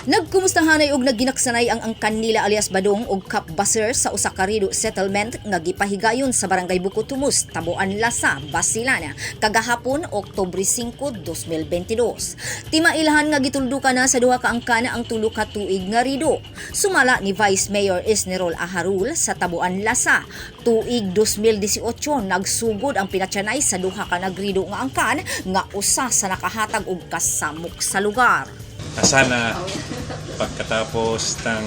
Nagkumustahanay og nagginaksanay ang angkan nila alias Badong og Kapbaser sa usa ka rido settlement nga gipahigayon sa Barangay Bukotumos, Tabuan Lasa, Basilan, kagahapon, Oktubre 5, 2022. Timailhan nga gituldukan na sa duha ka angkan ang 3 ka tuig nga rido. Sumala ni Vice Mayor Isnerol Aharul sa Tabuan Lasa, tuig 2018 nagsugod ang pinatyanay sa duha ka nagrido nga angkan nga usa sa nakahatag og kasamok sa lugar. Sana pagkatapos ng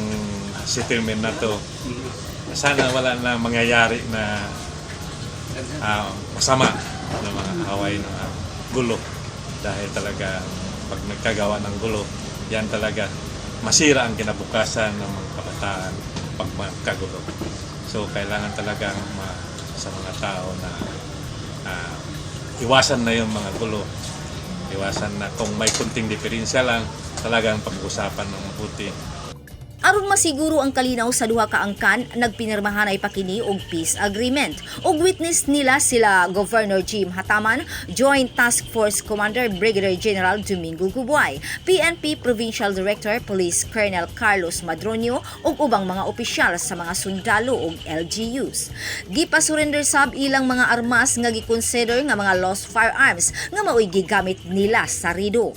settlement na to, sana wala na mangyayari na masama na mga away, na gulo. Dahil talaga pag nagkagawa ng gulo, yan talaga masira ang kinabukasan ng mga kabataan pag magkagulo. So kailangan talaga sa mga tao na iwasan na yung mga gulo. Iwasan na kung may kunting diferensya lang, talagang pag-usapan ng mabuti. Aron masiguro ang kalinaw sa duha ka angkan, nagpinirmahanay pa kini og peace agreement. Og witness nila sila Governor Jim Hataman, Joint Task Force Commander Brigadier General Domingo Gubuay, PNP Provincial Director Police Colonel Carlos Madronio ug ubang mga opisyal sa mga sundalo ug LGUs. Gipasurrender sab ilang mga armas nga gikonsider nga mga lost firearms nga maoy gigamit nila sa rido.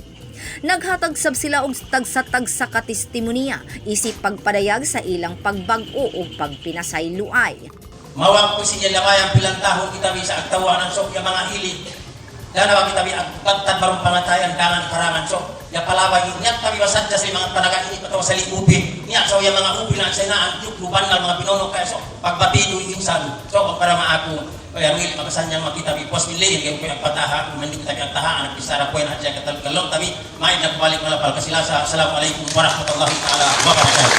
Naghatag sab sila og tagsa-tagsa ka testimonya isip pagpadayag sa ilang pagbag-o ug pagpinasayloay. Mawang ko sinya lamayan pilang tahon kita sa agtawanan, so ya mga ili. Dana kita bi agpantad marong pangatayan dangan karangan, so ya palaway niya kami masadya sa mga panaga ini patawa sa liupi niya, so ya mga upi na sa naan luban na mga pinono kaya, so pagbatido insan, so pag para maako kaya ruil makasanyang makita bi pos milihin kayo ko ang pataha mandi kita bi ang tahaan bisara ko na siya katal kalong tabi may nagbalik malapal kasilasa. Assalamualaikum warahmatullahi taala wabarakatuh.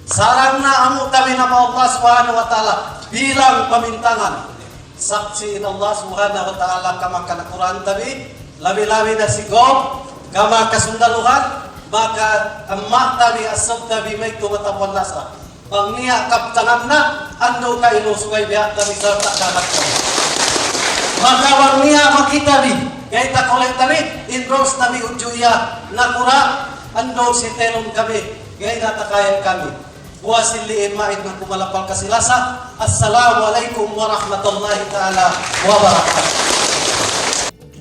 Sarang na amo kami na Allah Subhanahu wa Ta'ala bilang pamintangan. Saksi in Allah Subhanahu wa Ta'ala kama kanakuran tabi, labi-labi na si Gob, kama kasundaluhan, baka amma tabi asab tabi may tumatapuan nasa. Pag niya kaptangan na, ando ka ilusugay biya tabi sarta dagat kami. Makawang niya makita bi, kay takulit tabi, endorse tabi udyo iya, nakura, ando si telon kami, kay natakayan kami. Buwasin liin mait ng kumalapal kasilasa. Assalamualaikum warahmatullahi ta'ala wabarakatuh.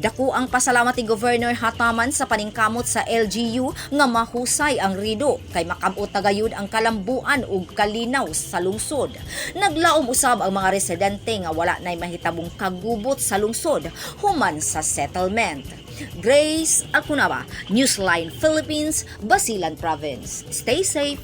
Dako ang pasalamat ni Governor Hataman sa paningkamot sa LGU nga mahusay ang rido kay makabot na gayud ang kalambuan ug kalinaw sa lungsod. Naglaom usab ang mga residente nga wala nay mahitabong kagubot sa lungsod human sa settlement. Grace Alcunaba, Newsline Philippines, Basilan Province. Stay safe.